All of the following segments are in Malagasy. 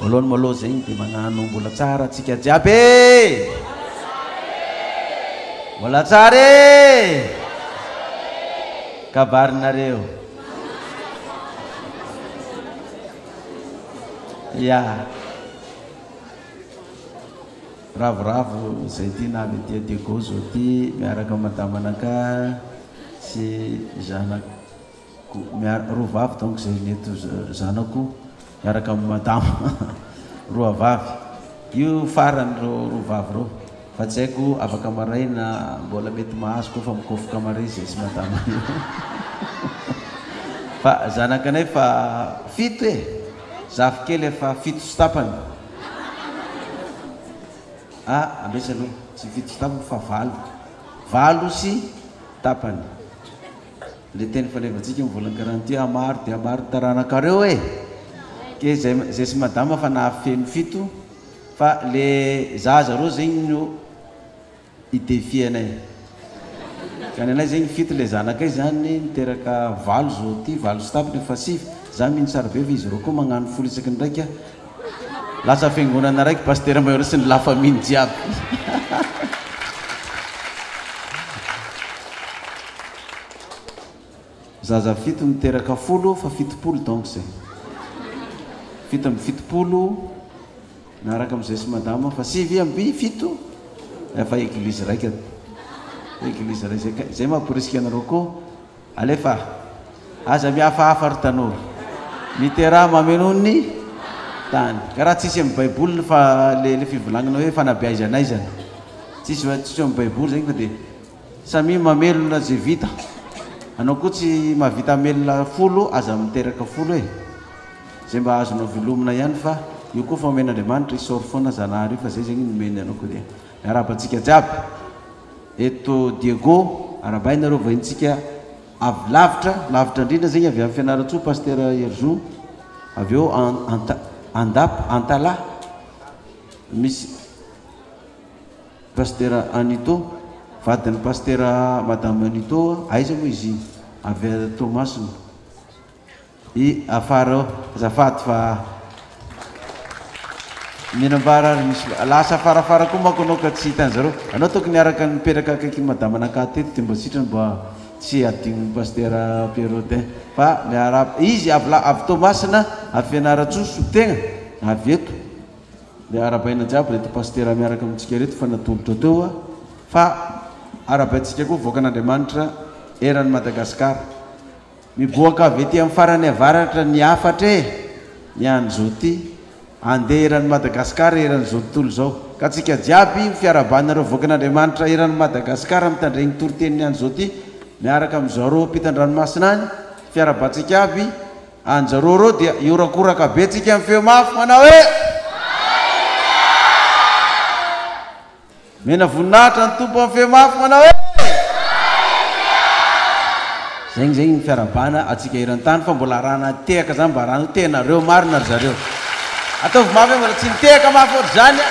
Voalohany malôha zegny de magnano mbola tsara antsika jiaby e! Mbola tsara e! Kabarinareo. Ya. Ravoravo zay ty navy aty Diego zao ty miaraka madamanaka sy zanako miaraka roa vavy donc zay neto zanako miaraka am madama roa vavy io farany reo roa vavy reo fa tsy haiko afaka maraina mbola mety mahazo koa fa mikofoka mare zay sy madama io fa zanakanay fa fito e zafikely efa fito sy tapany. Ah, ambesa aloha, tsy fito sy tapany fa valo. Valo sy tapany. Le teny falevantsika mivolan-karana ity, hamaro dia hamaro ny taranakareo e! Ke zay, zay sy madama fa nahafeno fito, fa le zaza roa zegny no hi-defier anay. Ka ny anay zegny fito le zanakay zany niteraka valo zao ty, valo sy tapany efa sivy, za mino tsara be fa izy reo koa magnano folo isaky ny raika, lasa fiangonana raiky pasitera Mahery sy ny la famille jiaby. Zaza fito miteraka folo fa 70 donc zay. 77. Miaraka amizay sy madama fa 97 efa eglise raika eglise ray zay ka zay mamporisika anareo koa alefa aza mihafahafa ry tanora miteraha mameno ny tany karaha tsisy am baiboly fa le le fivolagnana hoe fanabeaizanaizana tsisy tsisy am baiboly zegny fa de samia mamelona ze vita anao koa tsy mahavita hamelona folo aza miteraka folo e. Zay mba azonao velomina ihany fa io koa fa omen'Andriamanitra isaory foana Zanahary io fa zay zegny nomeny anao koa dia miarahaba antsika jiaby eto Diego arahabaina ireo vahintsika avy lavitra lavitra indrindra zegny avy any Fianarantsoa Pasteur Herizo avy eo Andapa Antalaha misy Pasteur Anito vadin'ny Pasteur Madame Anito aiza moa izy iny avy Toamasina. I afara ao azafady fa mianambara ary misy lasa afarafara koa manko anao ka tsy hitan'zareo anao tokony niaraka nipetraka akaiky madama anakahy teto de mba sitrany mba tsy hadinon'i pasitera Pierrotin fa miarahaba izy avy la avy Toamasina avy Fianarantsoa solotegna avy eto de arahabaina jiaby reto pasitera miaraka amintsika reto fa natolotra teo fa arahabaintsika koa vahoakan'Andriamanitra eran'i Madagasikara. Miboaka avy ety amin'ny farany avaratra ny hafatra e! Ny an'izao ty. Andeha eran'i Madagascar eran'izao tontolo izao. Ka tsika jiaby ho fiarahabanareo vahoakan'Andriamanitra eran'i Madagascar mitandregny toriteniny an'izao ty miaraka amin'zareo ampitan-dranomasina any. Fiarahabantsika aby anjareo reo dia hiorakoraka be tsika amin'ny feo mafy manao hoe. Omena voninahitra ny Tompo amin'ny feo mafy manao hoe. Zegny zegny ny fiarahabana atsika eran-tany fa mbola arahana tehaka zany mba arahana hoe tenareo marina ry zareo. Ataovy mafy hoe mbola tsy nitehaka mafy ohatr'izany aho.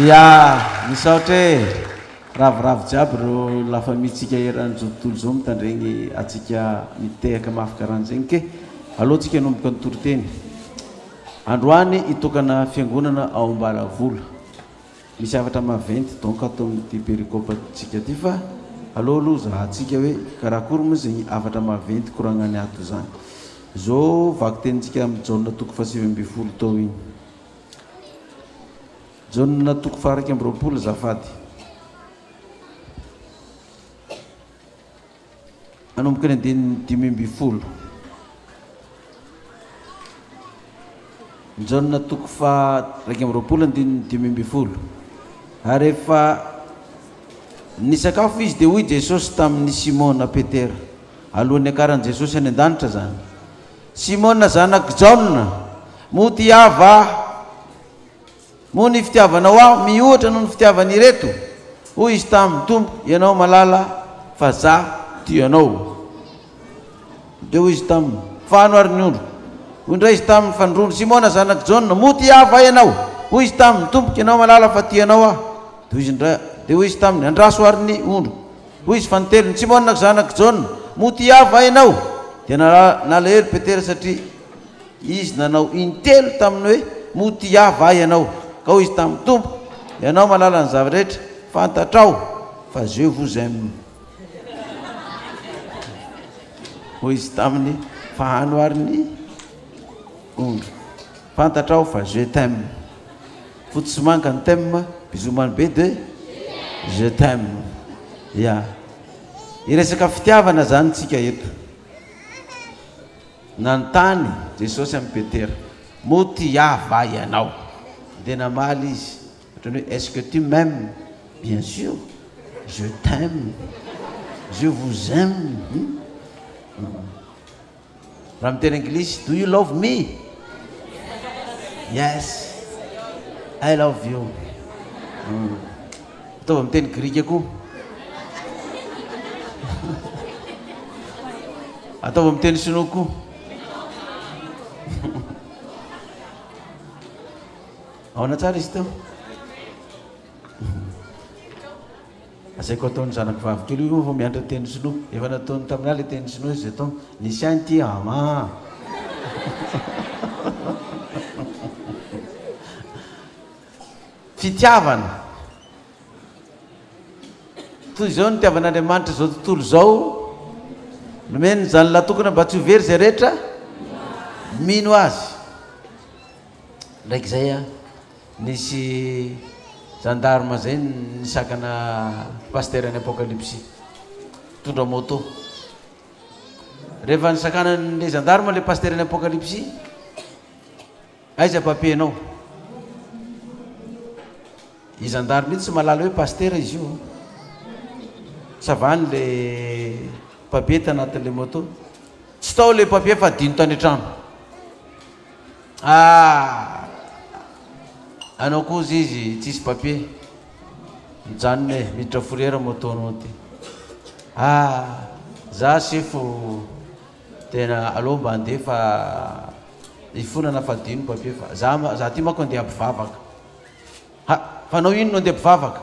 Ya, misaotra e. Ravoravo jiaby ireo la famille tsika eran'izao tontolo izao mitandregny atsika mitehaka mafy karan'zegny ke. Aleo tsika hanomboka ny toriteny. Androany hitokana fiangonana ao Ambalavola. Misy hafatra maventy donc ato amin'ity pericope tsika ty fa aleo aloha zahantsika hoe karakory moa zegny hafatra maventy koragnany ato zany. Zao vakitenintsika amin'ny Jaona toko faha 19 tao igny. Jaona toko faha 21 azafady. Manomboka ny andininy 15. Jaona toko faha 21 andininy 15. Ary rehefa nisakafo izy dia hoy Jesosy tamin'i Simona Petera, alohan'ny niakaran'i Jesosy any an-danitra izany, Simona zanak'i Jaona, moa tia Ahy va? Moa ny fitiavanao ahy mihoatra noho ny fitiavan'ireto? Hoy izy taminy, Tompo, Ianao mahalala fa za tia Anao. Dia hoy Izy taminy, Fano ary ny ondriko. Hoy indray Izy taminy fanindroany, Simona zanak'i Jaona, moa tia ahy va ianao? Hoy izy taminy, Tompoko, Ianao mahalala fa tia Anao aho. Dia hoy izy indray, dia hoy Izy taminy, Andraso ary ny ondriko. Hoy Izy fanintelony, Simona zanak'i Jaona, moa tia ahy va ianao? Dia nalahelo Petera satria izy nanao intelo taminy hoe, Moa tia Ahy va ianao? Ka hoy izy taminy, Tompo, Ianao mahalala ny zava-drehetra, fantatrao fa je vous aime. Hoy izy taminy, Fahano ary ny ondry. Fantatrao fa je t'aime. Fotsy sy manga ny thème, bisous mano be de je t'aime. Ya. Hiresaka fitiavana zany tsika eto. Nanontany Jesosy an'i Petera, Moa tia Ahy va ianao? Dia namaly izy, ohatran'ny hoe est-ce que tu m'aimes? Bien sûr, je t'aime, je vous aime. Raha miteny anglisy, do you love me? Yes, I love you. Ataovy amin'ny teny grika koa. Ataovy amin'ny teny sinoa koa. Ahoana tsara izy teo? Asaiko ataon'ny zanako vavy kely io vao mianatra teny sinoa. Efa nataony taminà le teny sinoa izy atao. Nisy ahy ity ama. Fitiavana. Toy izao ny nitiavan'Andriamanitra izao tontolo izao, nomeny ny Zanany lahy-tokana mba tsy ho very izay rehetra mino Azy. Ndraiky izay an, nisy gendarme izay nisakana pasitera ny Apokalypsy, nitondra moto. Rehefa nisakanan'ilay gendarme ilay pasitera ny Apokalypsy, Aiza papier nao? I gendarme io tsy mahalala hoe pasitera izy io. Ça va ny le papier tanatin'le moto. Tsy tao le papier fa adino tany an-trano. Ah! Anao koa ozy izy tsisy papier. Mijanona e, miditra fourrière moto nao ty. Ah! Za sefo Tena aleo mba andeha fa hifonana fa adino papier fa za za ty manko andeha hampivavaka. Ha! Fa anao ino no andeha hampivavaka?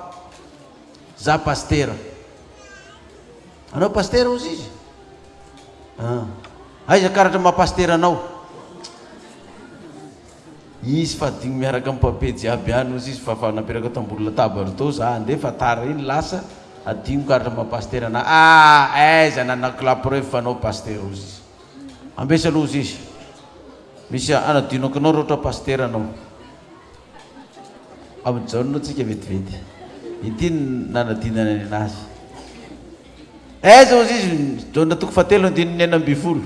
Za pasitera. Anao pasitera hozy izy? Ah. Aiza karatra maha pasitera anao? Izy fa adino miaraka am papier jiaby any hozy izy fa fa naperaka tambony latabatra tao za andeha fa tara iny lasa adino karatra maha pasitera anah ah aiza nanako la preuve fa anao pasitera hozy izy ambesa aloha hozy izy misy anadinako anao raha ohatra pasitera anao Amin'ny Jaona tsika vetivety. Ity no nanadinana ny anazy. Aiza hozy izy, Jaona toko fahatelo andininy 16.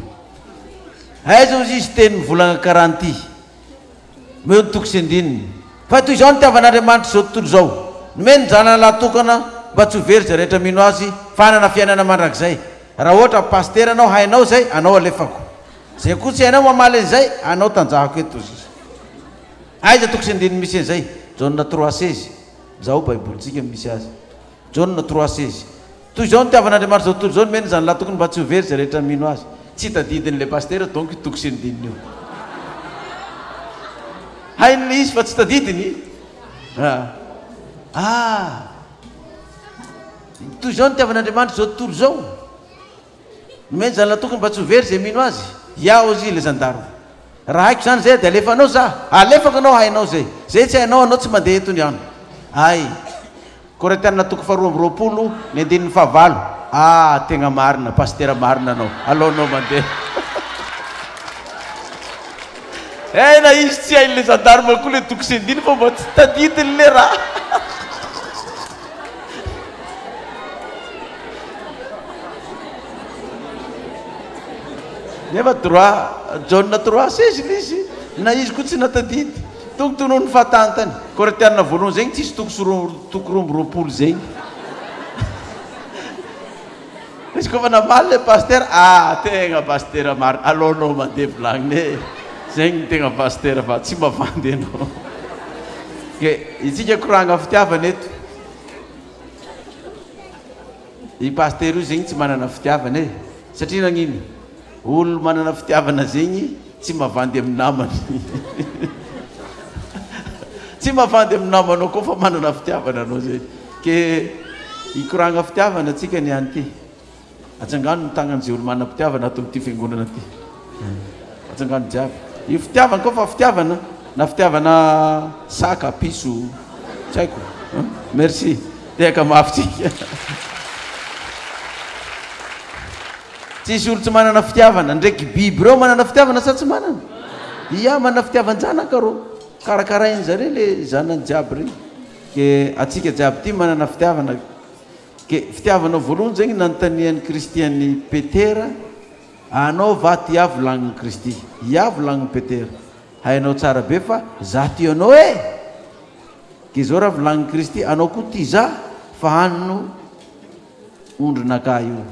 Aiza hozy izy teny mivolagna karaha an'ity. Omeo ny toko sy andininy. Fa toy izao nitiavan'Andriamanitra izao tontolo izao. Nomeny ny Zanany lahy tokana mba tsy ho very izay rehetra mino Azy fa hanana fiainana mandrakizay. Raha ohatra pasitera anao hainao izay, anao alefako. Izay koa tsy hainao mamaly an'izay, anao tanjahako eto hozy izy. Aiza toko sy andininy misy an'izay? Jaona trois seize. Zahao baibolintsika misy azy. Jaona trois seize. Toy izao nitiavan'Andriamanitra izao tontolo izao nomeny izany lahy tokony mba tsy ho very izay rehetra mino azy. Tsy tadidin'ilay pasitera donc io toko sy andininy io. Hainy ilay izy fa tsy tadidiny. Ah. Ah. Toy izao nitiavan'Andriamanitra izao tontolo izao. Nomeny zany latokiny mba tsy ho very zay mino azy. Ya ozy ilay zandarma. Raha haiko zany zay dia alefanao za. Alefako anao hainao zay. Zay tsy hainao anao tsy mandeha eto ny ano. Ay. Korintiana toko faha 22 ny andininy faha valo. Ah tegna marina pasitera marina anao. Alao anao mandeha. Hay na izy tsy hain'ilay zandarma koa ilay toko sy andininy fa mba tsy tadidiny ilay raha. Nefa droit Jaona 3 16 ilay izy, na izy koa tsy natadidy. Tonga toy noho ny fahatantany. Korintiana voalohany zegny tsisy toko sy roa toko 22 zegny. Izy koa fa namaly le pasitera, ah tegna pasitera marina, aleo anao mandeha volagnina e, zegny ny tegna pasitera fa tsy mavandy anao. Ke isika koragna fitiavana eto. I pasitera io zegny tsy manana fitiavana e, satria nagnino? Olo manana fitiavana zegny tsy mavandy amin'ny namany. Tsy mavandy amin'ny namanao koa fa manana fitiavana anao zay. Ke hikoragna fitiavana tsika niany ty. Atsangano ny tagnan'izay olo manam-pitiavana ato amin'ity fiangonana ity. Atsangano jiaby. Io fitiavana koa fa fitiavana na fitiavana saka, piso, tsy haiko. Merci. Tehaka mafy tsika. Tsisy olo tsy manana fitiavana. Ndraiky biby reo manana fitiavana sa tsy manana? Ia, manana fitiavan-janaka reo. Karakarain zare le zanany jiaby regny. Ke atsika jiaby ty manana fitiavana. Ke fitiavana voalohany zegny nanontanian'i Kristy an'i Petera, Anao va tia ahy volagnin'i Kristy? Ia volagnin'i Petera, Hainao tsara be fa za tia anao e! Ke zao raha volagnin'i Kristy, Anao koa tia za fa hanino ondrinakahy io.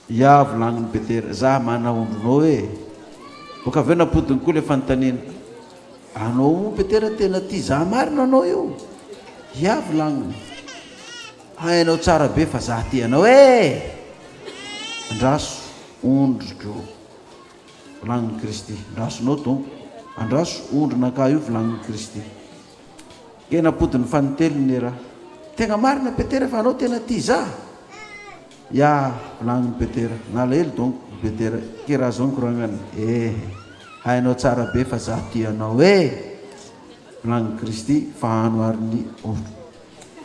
Ya, volagnin'i Petera, za mana ondrinao e! Boka avy eo napodiny koa le fanontaniana, Anao moa Petera tena tia za marina anao io? Ya, volagniny, hainao tsara be fa za tia anao e! Andraso ondriko, volagnin'i Kristy, andrasonao Tompo, andraso ondrinakahy io, volagnin'i Kristy. Ke napodiny fanintelony le raha. Tegna marina Petera fa anao tena tia za. Ya, volagnin'i Petera. Nalahelo donc i Petera. Ke raha zao nikoragnany. Eh, hainao tsara be fa za tia anao eh! Volagnin'i Kristy fa ano ary ny ondriko.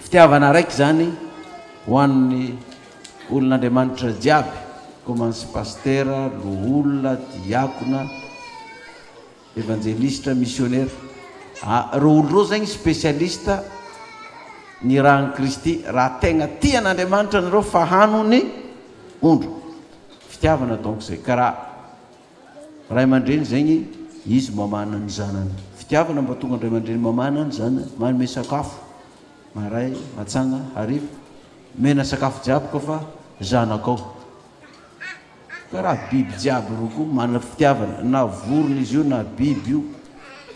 Fitiavana araiky zany ho an'ny olon'Andriamanitra jiaby, commence pasitera, loholona, diakona. Evanjelistra, missionnaire. Ah, reo olo reo zegny spécialiste ny rahan'i Kristy, raha tegna tia an'Andriamanitra nareo fahano ny ondry. Fitiavana donc zay, karaha ray aman-dreny zegny izy mamana ny zanany. Fitiavana mba tonga ny ray aman-dreny mamana ny zanany, manome sakafo maray, matsagna, hariva, omena sakafo jiaby koa fa zanakao. Karaha biby jiaby reo koa manana fitiavana na vorona izy io na biby io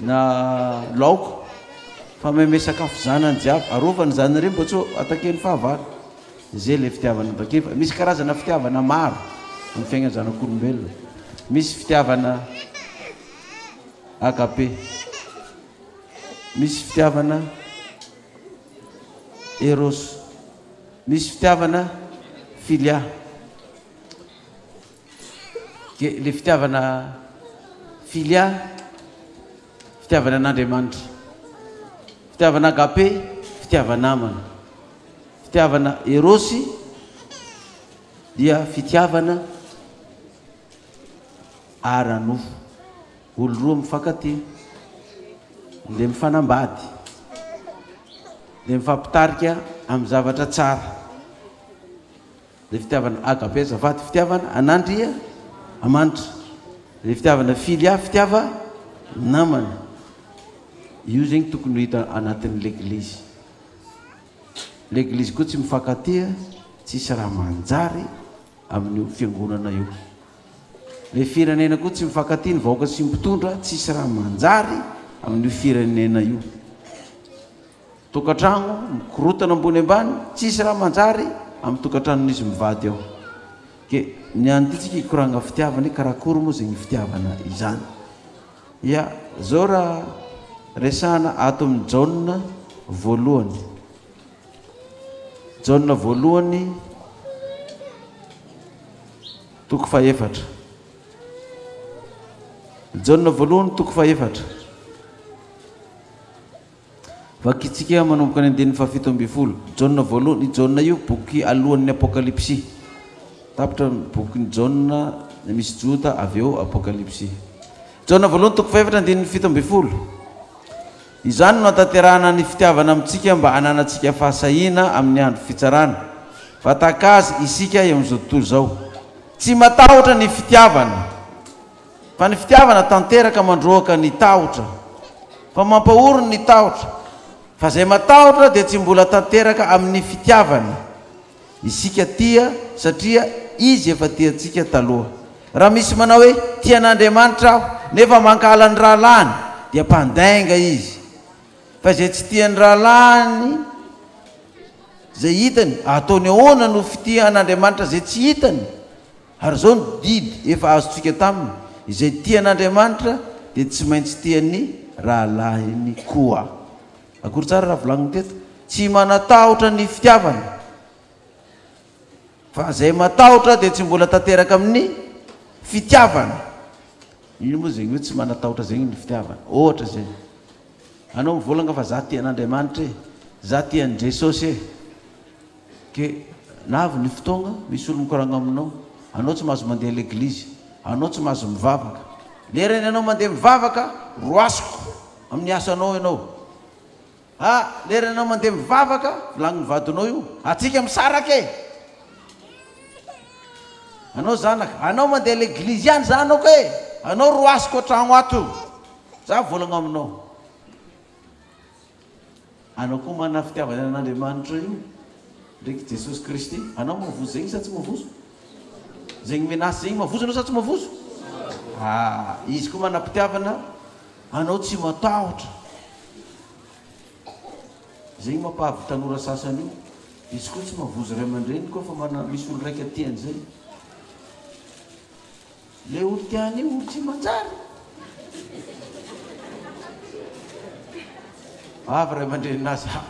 na laoka fa maime sakafo zanany jiaby arovany zanany reny mba tsy ho attaquer-ny fahavalo zay le fitiavana bakeo fa misy karazana fitiavana maro amin'ny fiaignan'ny zanak'olombelona misy fitiavana agape misy fitiavana eros misy fitiavana filia Ke le fitiavana filia, fitiavana an'Andriamanitra. Fitiavana agape, fitiava-namana. Fitiavana erosy dia fitiavana ara-nofo. Olo roa mifankatia, dia mifanambady, dia mifampitarika amin'ny zavatra tsara. Ilay fitiavana agape azafady, fitiavana an'Andria amanitra, ilay fitiavana filia, fitiava namana. Io zegny tokony ho hita anatin'ny leglizy. Leglizy koa tsy mifankatia, tsisy raha manjary amin'io fiangonana io. Ilay firenena koa tsy mifankatia, ny vahoaka sy ny mpitondra, tsisy raha manjary amin'io firenena io. Tokantragno mikorotana ambony ambany, tsisy raha manjary amin'ny tokantranon'izy mivady ao. Ke ny an'ity tsika hikoragna fitiavana hoe karakory moa zegny fitiavana izany. Ya, zao raha resahana ato amin'ny Jaona voalohany. Jaona voalohany toko fahefatra. Jaona voalohany toko fahefatra. Vakintsika manomboka ny andininy fahafito ambin'ny folo. Jaona voalohany, i Jaona io boky alohan'ny Apokalypsy. Tapitra ny bokin'i Jaona, misy Joda, avy eo Apokalypsy. Jaona voalohany toko fahefatra andininy 17. Izany no hatanterahana ny fitiavana amintsika mba hananantsika fahasahiana amin'ny andro fitsarana, fa tahaka azy isika eo amin'izao tontolo izao. Tsy matahotra ny fitiavana. Fa ny fitiavana tanteraka mandroaka ny tahotra, fa mampahory ny tahotra, fa izay matahotra dia tsy mbola tanteraka amin'ny fitiavana. Isika tia satria Izy efa tia antsika taloha. Raha misy manao hoe, Tia an'Andriamanitra aho, nefa mankahala ny rahalahiny, dia mpandainga izy. Fa izay tsy tia ny rahalahiny, izay hitany, ataony ahoana no fitia an'Andriamanitra izay tsy hitany? Ary izao no didy efa azontsika taminy, Izay tia an'Andriamanitra dia tsy maintsy tia ny rahalahiny koa. Akory tsara raha volagniny teto? Tsy manatahotra ny fitiavana. Fa izay matahotra dia tsy mbola tanteraka amin'ny fitiavana. Ino moa zegny hoe tsy manatahotra zegny ny fitiavana? Ohatra zegny, anao mivolagna fa za tia an'Andriamanitra e, za tia an'i Jesosy e, ke na avy ny fotoagna misy olo mikoragna aminao, anao tsy mahazo mandeha leglizy, anao tsy mahazo mivavaka, lerany anao mandeha mivavaka, roasiko amin'ny asanao ianao. Ah lerany anao mandeha mivavaka volagnin'ny vadinao io atsika misaraka e! Anao zanaka anao mandeha leglizy ihany zanako e! Anao roasiko atragno ato za volagno aminao anao koa manana fitiavana an'Andriamanitra io ndreky Jesosy Kristy anao mavozo zegny sa tsy mavozo? Zegny menace zegny mavozo anao sa tsy mavozo? Ah izy koa manam-pitiavana anao tsy matahotra Zegny mampahavy tanora sasany io, izy koa tsy mavozo ray aman-dreniny koa fa mana misy olo raika tiany zay. Le olo tiany io olo tsy manjary. Avy ray aman-dreninazy, ha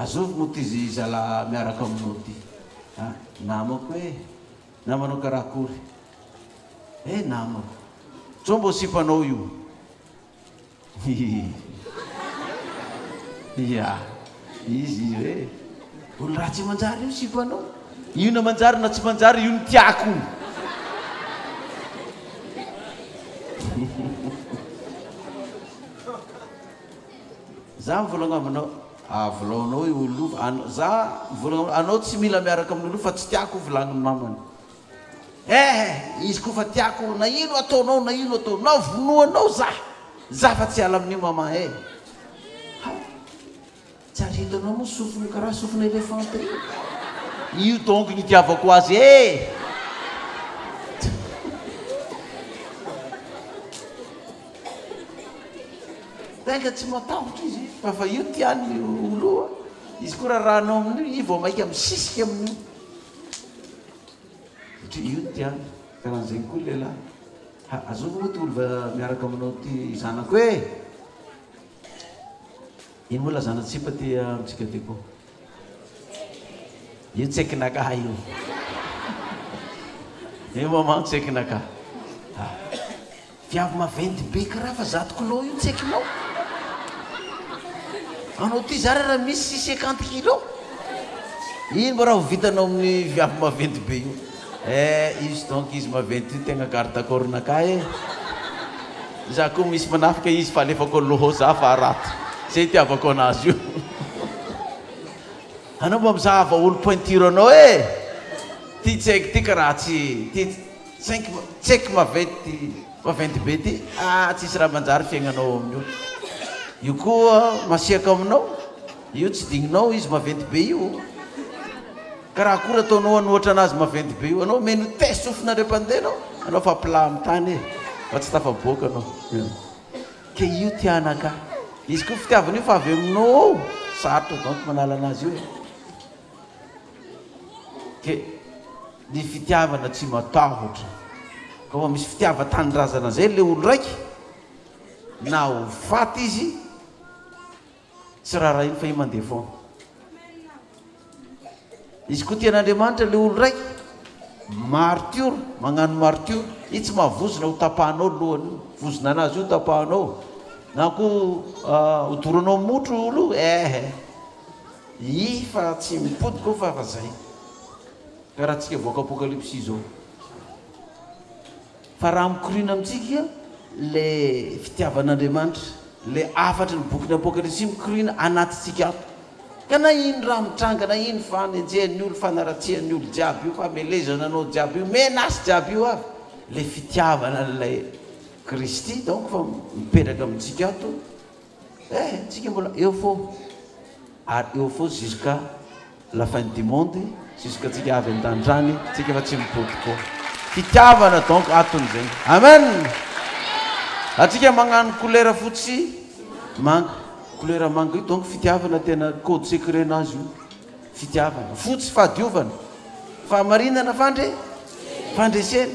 azovy moa ty zy zala miaraka aminao ty, ha namako e, namanao karaha akory, eh namako, sao mbô sipanao io. Ia, izy izy hoe olo ratsy manjary io sipanao. Io na manjary na tsy manjary io no tiako. Za mivolagna aminao, avolaonao io olo io, za mivolagna aminao, anao tsy mila miaraka amin'olo io fa tsy tiako volagnin'ny mamany. Eh! Izy koa fa tiako na ino ataonao na ino ataonao vonoanao za! Za fa tsy hiala amin'io maman eh! Ha! Tsy ary hitanao moa sofiny karaha sofina elefanta io? Io donc no itiavako azy eh! Tenga tsy matahotra izy fa fa io tiany olo io a! Izy koa rarahanao amin'io i vao maika misisika amin'io. Satria io no tiany. Karahan'izay koa ny lehilahy. Ha, azovy moa ty olo va miaraka aminao ty zanako e! Ino moa lazana tsipa ty amintsika ty koa? Io tsekinakahy io. Io maman tsekinakahy. Ha. Viavy maventy be karaha fa zato kilao io tsekinao. Anao ty zara raha misy 50 kilos. Ino mba raha ho vitanao amin'ny viavy maventy be io. Eh izy donc izy maventy io tegna garde corps nakahy eh. Za koa misy manafika izy fa alefako aloha za fa raty. Zay itiavako anazy io. Anao mba mizahava olo pointure anao eh. Ty tseky ty karaha tsy ty. Tsenky tseky maventy maventy be ty ah tsisy raha manjary fiaignanao amin'io io koa masiaka aminao io tsy digninao izy maventy be io ka raha akory ataonao hanohatra anazy maventy be io anao omeny te sofina ndray mpandeha anao anao fa plat amin'ny tany e fa tsy tafaboaka anao ke io tiana ka izy koa fitiavana io fa avy aminao ao sarotra donc manala anazy io e Ke ny fitiavana tsy matahotra. Ka fa misy fitiavan-tanindrazana zay le olo raiky, na ho faty izy tsy rarahiny fa i mandeha foana. Izy koa tian'Andriamanitra le olo raiky, martiora, magnano martiora, i tsy mahavozona ho tapahanao lohany io, vozona anazy io tapahanao, na koa hodoranao motro olo io, ehe. Ii fa tsy mipody koa fa fa zay. Karaha tsika voaka apokalypsy zao. Fa raha mikoriana amintsika le fitiavan'Andriamanitra, le hafatry ny bokin'ny apokalypsy mikoriana anatintsika ato. Ka na ino raha mitranga, na ino fanenjehan'ny olo, fanaratsian'ny olo jiaby io, famelezana anao jiaby io, menace jiaby io avy, le fitiavana an'ilay Kristy donc fa mipetraka amintsika ato. Eh, tsika mbola eo fô ary eo fô jusqu'à la fin du monde, jusqu'à tsika avy an-danitra any, tsika fa tsy mipody koa. Fitiavana donc atony zegny. Amen! Atsika magnano couleur fotsy sy manga. Couleur manga io donc fitiavana tena code secret nazy io. Fitiavana. Fotsy fahadiovana. Fahamarinana fandre fandresena.